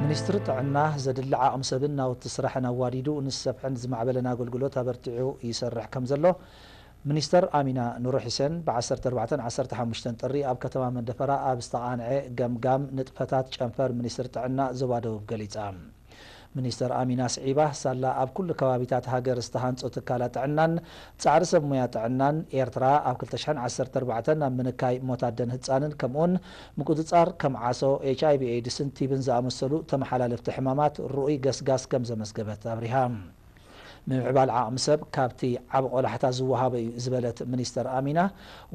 ሚኒስትሪ ጥዕና ዘድሊ ዓቕሚ ሰብን ናውቲ ስራሕን ኣዋዲዱ ንዝሰፍሐን ዝማዕበለን ኣገልግሎት ኣበርቲዑ ይሰርሕ ከም ዘሎ ሚኒስተር ኣሚና ኑሩ ሒሴን ብ ዓሰርተ ኣርባዕተን ዓሰርተ ሓሙሽተን ጥሪ ኣብ ከተማ መንደፈራ ኣብ ዝተቓንዐ ገምጋም ንጥፈታት ጨንፈር ሚኒስትሪ ጥዕና ዞባ ደቡብ ገሊጻ። ሚኒስተር ኣሚና ስዒባ ሳላ ኣብ ኩሉ ከባቢታት ሃገር ዝተሃንጹ ትካላት ጥዕናን ጻዕሪ ሰብ ሞያ ጥዕናን ኤርትራ ኣብ ክልተ ሽሕን ዓሰርተ ኣርባዕተን ኣብ ምንካይ ሞት ኣደን ህጻንን ከምኡውን ምቁጽጻር ከም ዓሶ፣ ኤች ኣይ ቪ ኤድስን ቲብን ዝኣመሰሉ ተመሓላለፍቲ ሕማማት ርኡይ ገስጋስ ከም ዘመዝገበት ኣብሪሃ። ምምዕባል ዓቕሚ ሰብ ካብቲ ዓቢ ቆላሕታ ዝወሃቦ እዩ ዝበለት ሚኒስተር ኣሚና፣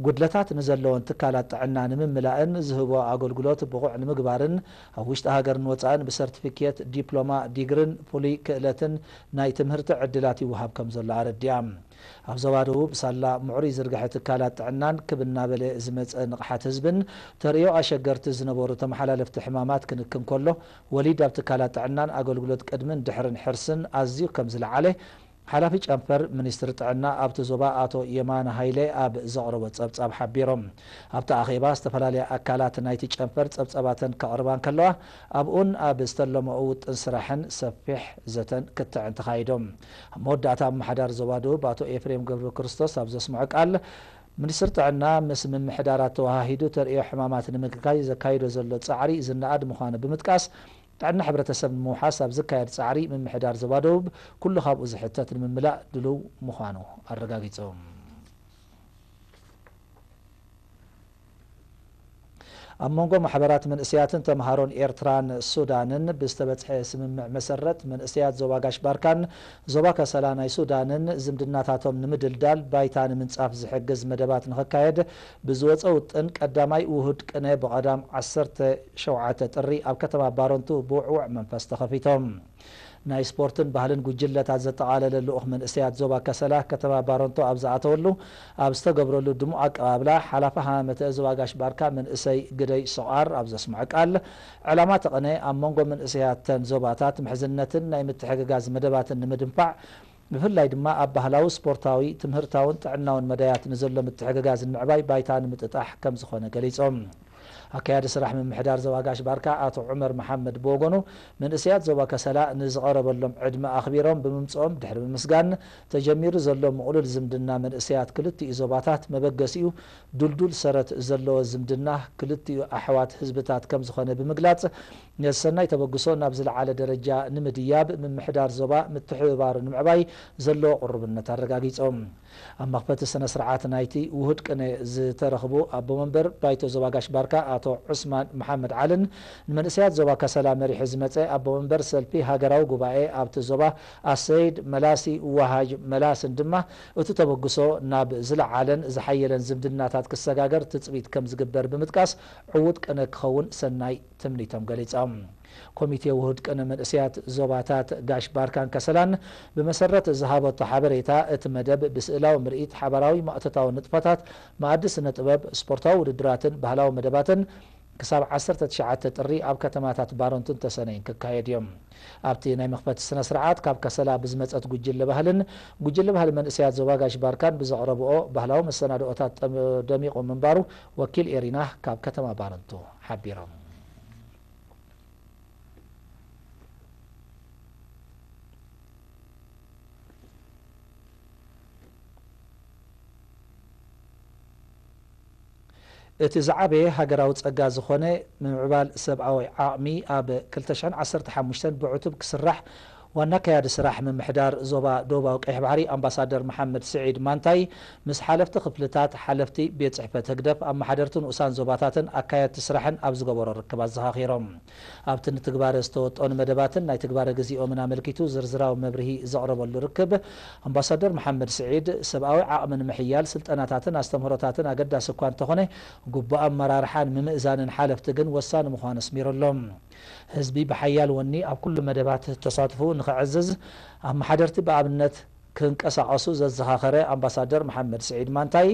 ጉድለታት ንዘለወን ትካላት ጥዕና ንምምላእን ዝህቦ ኣገልግሎት ብቑዕ ንምግባርን ኣብ ውሽጢ ሃገርን ወጻእን ብሰርቲፊኬት፣ ዲፕሎማ፣ ዲግርን ፍሉይ ክእለትን ናይ ትምህርቲ ዕድላት ይወሃብ ከም ዘሎ ኣረዲኣ። ኣብ ዞባ ደቡብ ሳላ ምዕሩይ ዝርግሐ ትካላት ጥዕናን ክብ እናበለ ዝመጸ ንቕሓት ህዝብን ተርእዮ ኣሸገርቲ ዝነበሩ ተመሓላለፍቲ ሕማማት ክንክን ከሎ ወሊድ ኣብ ትካላት ጥዕናን ኣገልግሎት ቅድምን ድሕርን ሕርስን ኣዝዩ ከም ዝለዓለ ሓላፊ ጨንፈር ሚኒስትሪ ጥዕና ኣብቲ ዞባ ኣቶ የማነ ሃይለ ኣብ ዘቕረቦ ጸብጻብ ሓቢሮም። ኣብቲ ኣኼባ ዝተፈላለያ ኣካላት ናይቲ ጨንፈር ጸብጻባተን ከቕርባ እንከለዋ ኣብኡን ኣብ ዝተለመኦ ውጥን ስራሕን ሰፊሕ ዘተን ክትዕን ተኻይዶም። ኣብ መወዳእታ ኣመሓዳሪ ዞባ ደቡብ ኣቶ ኤፍሬም ገብረ ክርስቶስ ኣብ ዘስምዖ ቃል ሚኒስትሪ ጥዕና ምስ ምምሕዳራት ተወሃሂዱ ተርእዮ ሕማማት ንምክልካል ዘካይዶ ዘሎ ጻዕሪ ዝነኣድ ምዃኑ ብምጥቃስ ጥዕና ሕብረተሰብ ንምውሓስ ኣብ ዝካየድ ጻዕሪ ምምሕዳር ዞባ ደቡብ ኩሉ ካብኡ ዝሕተት ንምምላእ ድሉው ምዃኑ ኣረጋጊጹ። ኣብ መንጎ ማሕበራት መንእሰያትን ተምሃሮን ኤርትራን ሱዳንን ብዝተበጽሐ ስምምዕ መሰረት መንእሰያት ዞባ ጋሽ ባርካን ዞባ ከሰላ ናይ ሱዳንን ዝምድናታቶም ንምድልዳል ባይታ ንምንጻፍ ዝሕግዝ መደባት ንኽካየድ ብዝወጸ ውጥን ቀዳማይ ውሁድ ቅነ ብቐዳም ዓሰርተ ሸውዓተ ጥሪ ኣብ ከተማ ባረንቱ ብውዕዉዕ መንፈስ ተኸፊቶም። ናይ ስፖርትን ባህልን ጉጅለታት ዘጠቓለለ ልኡኽ መንእሰያት ዞባ ከሰላ ከተማ ባረንቶ ኣብ ዝኣተወሉ ኣብ ዝተገብረሉ ድሙቕ ኣቀባብላ ሓላፊ ሃመተ ዞባ ጋሽ ባርካ መንእሰይ ግደይ ሶቓር ኣብ ዘስምዖ ቃል ዕላማ ተቐነ ኣብ መንጎ መንእሰያተን ዞባታት ምሕዝነትን ናይ ምትሕግጋዝ መደባትን ንምድንፋዕ ብፍላይ ድማ ኣብ ባህላዊ፣ ስፖርታዊ፣ ትምህርታውን ጥዕናውን መዳያት ንዘሎ ምትሕግጋዝ ንምዕባይ ባይታ ንምጥጣሕ ከም ዝኾነ ገሊጾም። ኣካያዲ ስራሕ ምምሕዳር ዞባ ጋሽ ባርካ ኣቶ ዑመር መሓመድ ብወገኑ መንእሰያት ዞባ ከሰላ ንዝቐረበሎም ዕድመ ኣኽቢሮም ብምምፅኦም ድሕሪ ምምስጋን ተጀሚሩ ዘሎ ምቕሉል ዝምድና መንእሰያት ክልቲኡ ዞባታት መበገሲኡ ድልዱል ሰረት ዘለዎ ዝምድና ክልቲኡ ኣሕዋት ህዝብታት ከም ዝኾነ ብምግላፅ ነዚ ሰናይ ተበግሶ ናብ ዝለዓለ ደረጃ ንምድያብ ምምሕዳር ዞባ ምትሕብባሩ ንምዕባይ ዘለዎ ቅሩብነት ኣረጋጊጾም። ኣብ መኽፈቲ ስነ ስርዓት ናይቲ ውሁድ ቅነ ዝተረኽቡ ኣቦ መንበር ባይቶ ዞባ ጋሽ ባርካ ኣቶ ዑስማን መሓመድ ዓልን ንመንእሰያት ዞባ ከሰላ መሪሑ ዝመጸ ኣቦ መንበር ሰልፊ ሃገራዊ ጉባኤ ኣብቲ ዞባ ኣሰይድ መላሲ ዋሃጅ መላስን ድማ እቲ ተበግሶ ናብ ዝለዓለን ዝሓየለን ዝምድናታት ክሰጋገር ትጽቢት ከም ዝግበር ብምጥቃስ ዕዉት ቅነ ክኸውን ሰናይ ትምኒቶም ገሊጾም። ኮሚቴ ውሁድ ቅነ መንእሰያት ዞባታት ጋሽ ባርካን ከሰላን ብመሰረት ዝሃበቶ ሓበሬታ እቲ መደብ ብስእላዊ ምርኢት፣ ሓባራዊ ማእቶታዊ ንጥፈታት፣ መኣዲ ስነ ጥበብ፣ ስፖርታዊ ውድድራትን ባህላዊ መደባትን ክሳብ ዓሰርተ ትሽዓተ ጥሪ ኣብ ከተማታት ባረንቱን ተሰነይን ክካየድ እዮም። ኣብቲ ናይ መኽፈቲ ስነ ስርዓት ካብ ከሰላ ብዝመጸት ጉጅለ ባህልን ጉጅለ ባህሊ መንእሰያት ዞባ ጋሽ ባርካን ብዘቕረብኦ ባህላዊ መሰናድኦታት ጠም- ደሚቑ ምንባሩ ወኪል ኤሪና ካብ ከተማ ባረንቱ ሓቢሮም። እቲ ዝዓበየ ሃገራዊ ጸጋ ዝኾነ ምምዕባል ሰብኣዊ ዓቕሚ ኣብ ክልተ ሽሕን ዓሰርተ ሓሙሽተን ብዕቱብ ክስራሕ ዋና ኣካያዲ ስራሕ ምምሕዳር ዞባ ደቡባዊ ቀይሕ ባሕሪ ኣምባሳደር መሓመድ ስዒድ ማንታይ ምስ ሓለፍቲ ክፍልታት፣ ሓለፍቲ ቤት ጽሕፈት ህግደፍ፣ ኣመሓደርቲ ንኡሳን ዞባታትን ኣካየድቲ ስራሕን ኣብ ዝገበሮ ርክብ ኣዘኻኺሮም። ኣብቲ ንትግባረ ዝተወጠኑ መደባትን ናይ ትግባረ ግዚኦምን ኣመልኪቱ ዝርዝራዊ መብርሂ ዘቕረበሉ ርክብ፣ ኣምባሳደር መሓመድ ስዒድ፣ ሰብኣዊ ዓቕሚ ንምሕያል ስልጠናታትን ኣስተምህሮታትን ኣገዳሲ እኳ እንተኾነ፣ ግቡእ ኣመራርሓ ንምምእዛንን ሓለፍቲ ግን ወሳኒ ምዃኑ ኣስሚሩ ኣሎ። ህዝቢ ብሓያል ወኒ ኣብ ኩሉ መደባት ተሳትፎኡ ንኸዕዝዝ፣ ኣመሓደርቲ ብኣብነት ክንቀሳቐሱ ዘዘኻኸረ ኣምባሳደር መሓመድ ስዒድ ማንታይ፣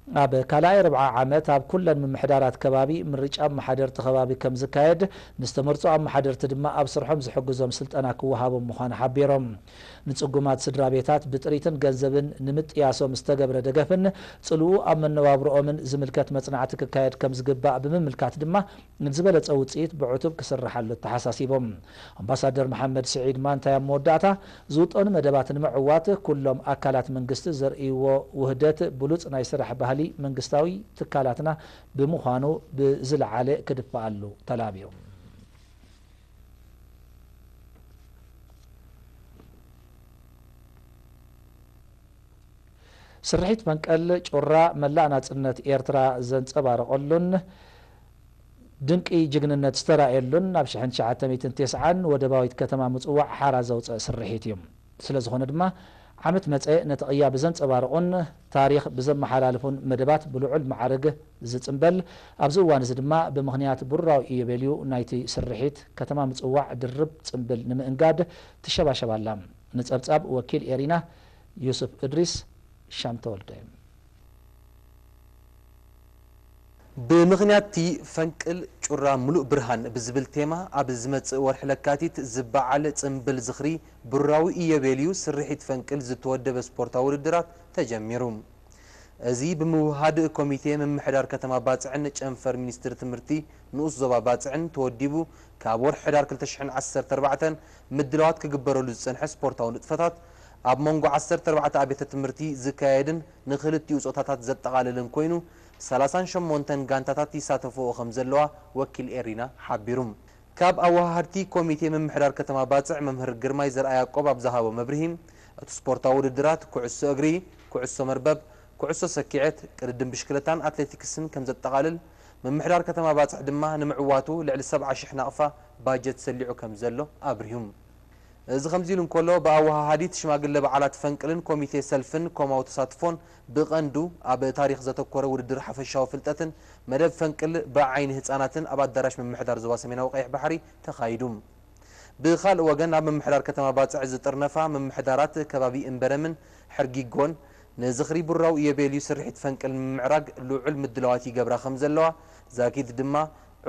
ኣብ ካልኣይ ርብዓ ዓመት ኣብ ኩለን ምምሕዳራት ከባቢ ምርጫ ኣመሓደርቲ ከባቢ ከም ዝካየድ፣ ንዝተመርጹ ኣመሓደርቲ ድማ ኣብ ስርሖም ዝሕግዞም ስልጠና ክወሃቦም ምዃኑ ሓቢሮም። ንጽጉማት ስድራ ቤታት ብጥሪትን ገንዘብን ንምጥያሶም ዝተገብረ ደገፍን ጽልኡ ኣብ መነባብሮኦምን ዝምልከት መጽናዕቲ ክካየድ ከም ዝግባእ ብምምልካት ድማ፣ ዝበለጸ ውጽኢት ብዕቱብ ክስርሓሉ ኣተሓሳሲቦም። ኣምባሳደር መሓመድ ስዒድ ማንታይ ኣብ መወዳእታ፣ ዝውጠኑ መደባት ንምዕዋት ኩሎም ኣካላት መንግስቲ ዘርእይዎ ውህደት ብሉጽ ናይ ስራሕ ባህሊ መንግስታዊ ትካላትና ብምዃኑ ብዝለዓለ ክድፈኣሉ ተላብዮም። ስርሒት ፈንቀል ጩራ መላእ ናጽነት ኤርትራ ዘንጸባረቐሉን ድንቂ ጅግንነት ዝተራእየሉን ናብ ሽሕን ትሽዓተ ሚእትን ተስዓን ወደባዊት ከተማ ምጽዋዕ ሓራ ዘውጸእ ስርሒት እዩ። ስለ ዝኾነ ድማ ዓመት መጸ ነቲ ቅያ ብዘንጸባርቑን ታሪኽ ብዘመሓላልፉን መደባት ብልዑል ማዕርግ ዝጽንበል፣ ኣብዚ እዋን እዚ ድማ ብምኽንያት ብሩራዊ ኢዮቤልዩ ናይቲ ስርሒት ከተማ ምጽዋዕ ድርብ ጽንብል ንምእንጋድ ትሸባሸብ ኣላ። ንጸብጻብ ወኪል ኤሪና ዩሱፍ እድሪስ፣ ሻም ተወልደ። ብምኽንያት እቲ ፈንቅል ጩራ ምሉእ ብርሃን ብዝብል ቴማ፣ ኣብ ዝመጽእ ወርሒ ለካቲት ዝበዓል ጽምብል ዝኽሪ ብሩራዊ ኢዮቤልዩ ስርሒት ፈንቅል ዝተወደበ ስፖርታዊ ውድድራት ተጀሚሩ። እዚ ብምውህሃድ ኮሚቴ ምምሕዳር ከተማ ባጽዕን ጨንፈር ሚኒስትሪ ትምህርቲ ንኡስ ዞባ ባጽዕን ተወዲቡ፣ ካብ ወርሒ ሕዳር ክልተ ሽሕን ዓሰርተ ኣርባዕተን ምድላዋት ክግበረሉ ዝጸንሐ ስፖርታዊ ንጥፈታት፣ ኣብ መንጎ ዓሰርተ ኣርባዕተ ኣብያተ ትምህርቲ ዝካየድን ንኽልቲኡ ጾታታት ዘጠቓልልን ኮይኑ፣ ሰላሳን ሸሞንተን ጋንታታት ይሳተፍኦ ከም ዘለዋ ወኪል ኤሪና ሓቢሩ። ካብ ኣወሃሃድቲ ኮሚቴ ምምሕዳር ከተማ ባጽዕ መምህር ግርማይ ዘርኣያቆብ ኣብ ዝሃቦ መብርሂ፣ እቲ ስፖርታዊ ውድድራት ኩዕሶ እግሪ፣ ኩዕሶ መርበብ፣ ኩዕሶ ሰኪዐት፣ ቅድድም ብሽክለታን ኣትሌቲክስን ከም ዘጠቓልል፣ ምምሕዳር ከተማ ባጽዕ ድማ ንምዕዋቱ ልዕሊ ሰብዓ ሽሕ ናቕፋ ባጀት ሰሊዑ ከም ዘሎ ኣብሪሁ። እዚ ከምዚ ኢሉ እንከሎ፣ ብኣወሃሃዲት ሽማግለ በዓላት ፈንቅልን ኮሚቴ ሰልፍን ኮማዊ ተሳትፎን ብቐንዱ ኣብ ታሪኽ ዘተኮረ ውድድር ሓፈሻዊ ፍልጠትን መደብ ፈንቅል ብዓይኒ ህጻናትን ኣብ ኣዳራሽ ምምሕዳር ዞባ ሰሜናዊ ቀይሕ ባሕሪ ተኻይዱ። ብኻልእ ወገን፣ ኣብ ምምሕዳር ከተማ ባጽዕ ዝጥርነፋ ምምሕዳራት ከባቢ እምበረምን ሕርጊጎን ንዝኽሪ ብሩራዊ ኢዮቤልዩ ስርሒት ፈንቅል ንምምዕራግ ልዑል ምድላዋት ይገብራ ከም ዘለዋ፣ ዛጊድ ድማ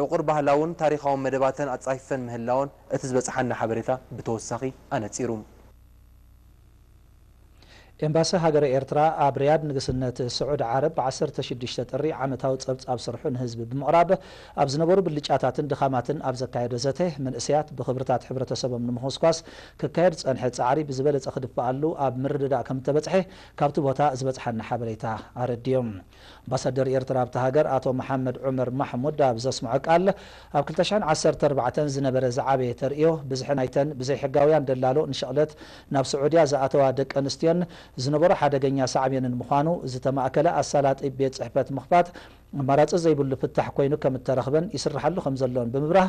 ዕቑር ባህላውን ታሪኻውን መደባተን ኣጻፊፈን ምህላወን እቲ ዝበጽሓና ሓበሬታ ብተወሳኺ ኣነጺሩ። ኤምባሲ ሃገረ ኤርትራ ኣብ ሪያድ ንግስነት ስዑዲ ዓረብ ብ ዓሰርተ ሽዱሽተ ጥሪ ዓመታዊ ጸብጻብ ስርሑ ንህዝቢ ብምቕራብ፣ ኣብ ዝነበሩ ብልጫታትን ድኻማትን ኣብ ዘካየዶ ዘተ፣ መንእሰያት ብኽብርታት ሕብረተሰቦም ንምኹስኳስ ክካየድ ዝጸንሐ ጻዕሪ ብዝበለጸ ክድፍኣሉ ኣብ ምርድዳእ ከም እተበጽሐ ካብቲ ቦታ ዝበጽሓና ሓበሬታ ኣረዲኦም። ኣምባሳደር ኤርትራ ኣብታ ሃገር ኣቶ መሓመድ ዑመር ማሕሙድ ኣብ ዘስምዖ ቃል፣ ኣብ ክልተ ሽሕን ዓሰርተ ኣርባዕተን ዝነበረ ዝዓበየ ተርእዮ፣ ብዝሒ ናይተን ብዘይሕጋውያን ደላሎ ንሸቕለት ናብ ስዑድያ ዝኣተዋ ደቂ ኣንስትዮን ዝነበሮ ሓደገኛ ሳዕቤንን ምዃኑ ዝተማእከለ ኣሳላጢ ቤት ጽሕፈት ምኽፋት ኣማራጺ ዘይብሉ ፍታሕ ኮይኑ ከም እተረኽበን ይስርሓሉ ከም ዘሎን ብምብራህ፣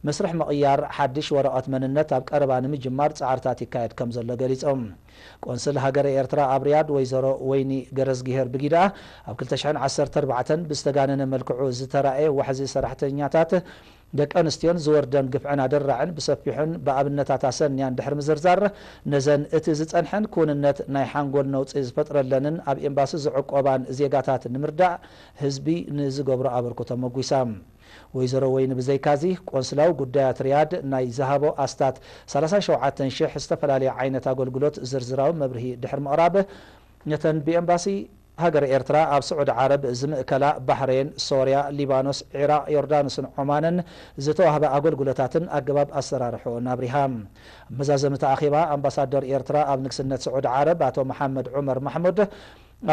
መስርሕ ምቕያር ሓድሽ ወረቐት መንነት ኣብ ቀረባ ንምጅማር ጻዕርታት ይካየድ ከም ዘሎ ገሊጾም። ቆንስል ሃገረ ኤርትራ ኣብ ሪያድ ወይዘሮ ወይኒ ገረዝግሄር ብጊዳ፣ ኣብ ክልተ ሽሕን ዓሰርተ ኣርባዕተን ብዝተጋነነ መልክዑ ዝተራእየ ዋሕዚ ሰራሕተኛታት ደቂ ኣንስትዮን ዝወርደን ግፍዕን ኣደራዕን ብሰፊሑን ብኣብነታት ኣሰንያን ድሕሪ ምዝርዛር፣ ነዘን እቲ ዝጸንሐን ክውንነት ናይ ሓንጎል ነውጺ ዝፈጥረለንን ኣብ ኤምባሲ ዝዕቆባን ዜጋታት ንምርዳእ ህዝቢ ንዝገብሮ ኣበርክቶ መጒሳ። ወይዘሮ ወይኒ ብዘይካዚ፣ ቆንስላዊ ጉዳያት ሪያድ ናይ ዝሃቦ ኣስታት ሰላሳ ሸውዓተ ሽሕ ዝተፈላለየ ዓይነት ኣገልግሎት ዝርዝራዊ መብርሂ ድሕሪ ምቕራብ፣ ነተን ብኤምባሲ ሃገረ ኤርትራ ኣብ ስዑዲ ዓረብ ዝምእከላ ባሕሬን፣ ሶርያ፣ ሊባኖስ፣ ዒራቕ፣ ዮርዳኖስን ዖማንን ዝተዋህበ ኣገልግሎታትን ኣገባብ ኣሰራርሕኦን ኣብሪሃ። ኣብ መዛዘሚ እቲ ኣኼባ፣ ኣምባሳደር ኤርትራ ኣብ ንግስነት ስዑዲ ዓረብ ኣቶ መሓመድ ዑመር ማሕሙድ፣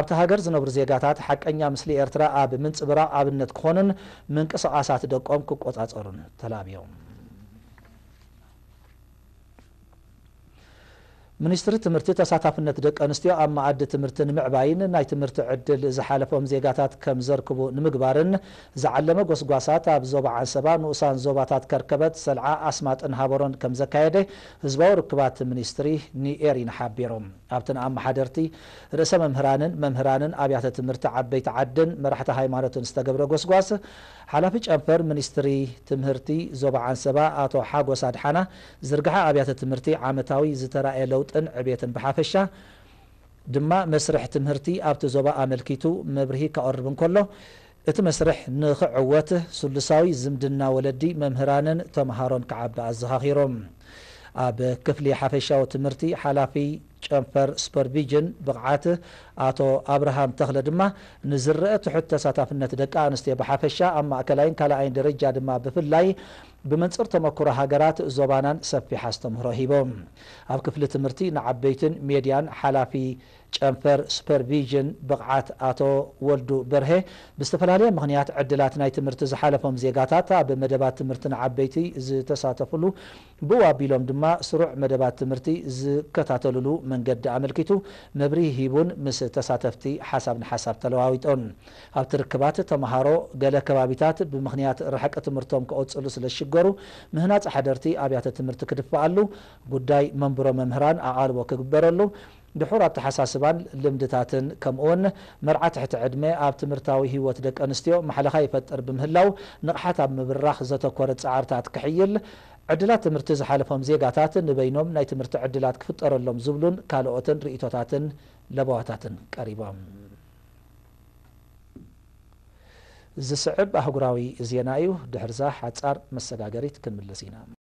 ኣብታ ሃገር ዝነብሩ ዜጋታት ሓቀኛ ምስሊ ኤርትራ ኣብ ምንጽብራቕ ኣብነት ክኾኑን ምንቅስቓሳት ደቆም ክቆጻጸሩን ተላብዮም። ሚኒስትሪ ትምህርቲ፣ ተሳታፍነት ደቂ ኣንስትዮ ኣብ መኣዲ ትምህርቲ ንምዕባይን ናይ ትምህርቲ ዕድል ዝሓለፎም ዜጋታት ከም ዘርክቡ ንምግባርን ዝዓለመ ጎስጓሳት ኣብ ዞባ ዓንሰባ፣ ንኡሳን ዞባታት ከርከበት፣ ሰልዓ፣ ኣስማጥን ሃበሮን ከም ዘካየደ ህዝባዊ ርክባት ሚኒስትሪ ንኤሪና ሓቢሮም። ኣብቲ ንኣመሓደርቲ፣ ርእሰ መምህራንን መምህራንን ኣብያተ ትምህርቲ ዓበይቲ ዓድን መራሕቲ ሃይማኖትን ዝተገብረ ጎስጓስ፣ ሓላፊ ጨንፈር ሚኒስትሪ ትምህርቲ ዞባ ዓንሰባ ኣቶ ሓጎስ ኣድሓና፣ ዝርግሐ ኣብያተ ትምህርቲ ዓመታዊ ዝተራእየ ለውጥን ዕቤትን ብሓፈሻ፣ ድማ መስርሕ ትምህርቲ ኣብቲ ዞባ ኣመልኪቱ መብርሂ ከቕርብ እንከሎ፣ እቲ መስርሕ ንኽዕወት ስሉሳዊ ዝምድና ወለዲ፣ መምህራንን ተምሃሮን ክዓቢ ኣዘኻኺሮም። ኣብ ክፍሊ ሓፈሻዊ ትምህርቲ ሓላፊ ጨንፈር ሱፐርቪዥን ብቕዓት ኣቶ ኣብርሃም ተኽለ ድማ፣ ንዝረአ ትሑት ተሳታፍነት ደቂ ኣንስትዮ ብሓፈሻ፣ ኣብ ማእከላይን ካልኣይን ደረጃ ድማ ብፍላይ፣ ብመንጽር ተመክሮ ሃገራት ዞባናን ሰፊሕ ኣስተምህሮ ሂቦም። ኣብ ክፍሊ ትምህርቲ ንዓበይትን ሜድያን ሓላፊ ጨንፈር ሱፐርቪዥን ብቕዓት ኣቶ ወልዱ በርሄ፣ ብዝተፈላለየ ምኽንያት ዕድላት ናይ ትምህርቲ ዝሓለፎም ዜጋታት ኣብ መደባት ትምህርቲ ንዓበይቲ ዝተሳተፍሉ ብኡ ኣቢሎም ድማ ስሩዕ መደባት ትምህርቲ ዝከታተልሉ መንገዲ ኣመልኪቱ መብርሂ ሂቡን ምስ ተሳተፍቲ ሓሳብ ንሓሳብ ተለዋዊጦን። ኣብቲ ርክባት ተምሃሮ ገለ ከባቢታት ብምኽንያት ርሕቂ ትምህርቶም ክቕጽሉ ስለ ዝሽገሩ ምህናጽ ሓደርቲ ኣብያተ ትምህርቲ ክድፈኣሉ፣ ጉዳይ መንብሮ መምህራን ኣቓልቦ ክግበረሉ፣ ድሑር ኣተሓሳስባን ልምድታትን ከምኡውን መርዓ ትሕቲ ዕድመ ኣብ ትምህርታዊ ህይወት ደቂ ኣንስትዮ ማሕለኻ ይፈጥር ብምህላው ንቕሓት ኣብ ምብራኽ ዘተኮረ ጻዕርታት ክሕይል፣ ዕድላት ትምህርቲ ዝሓለፎም ዜጋታት ንበይኖም ናይ ትምህርቲ ዕድላት ክፍጠረሎም ዝብሉን ካልኦትን ርእይቶታትን ለበዋታትን ቀሪቦም። ዝስዕብ ኣህጉራዊ ዜና እዩ። ድሕርዛ ሓጻር መሰጋገሪት ክንምለስ ኢና።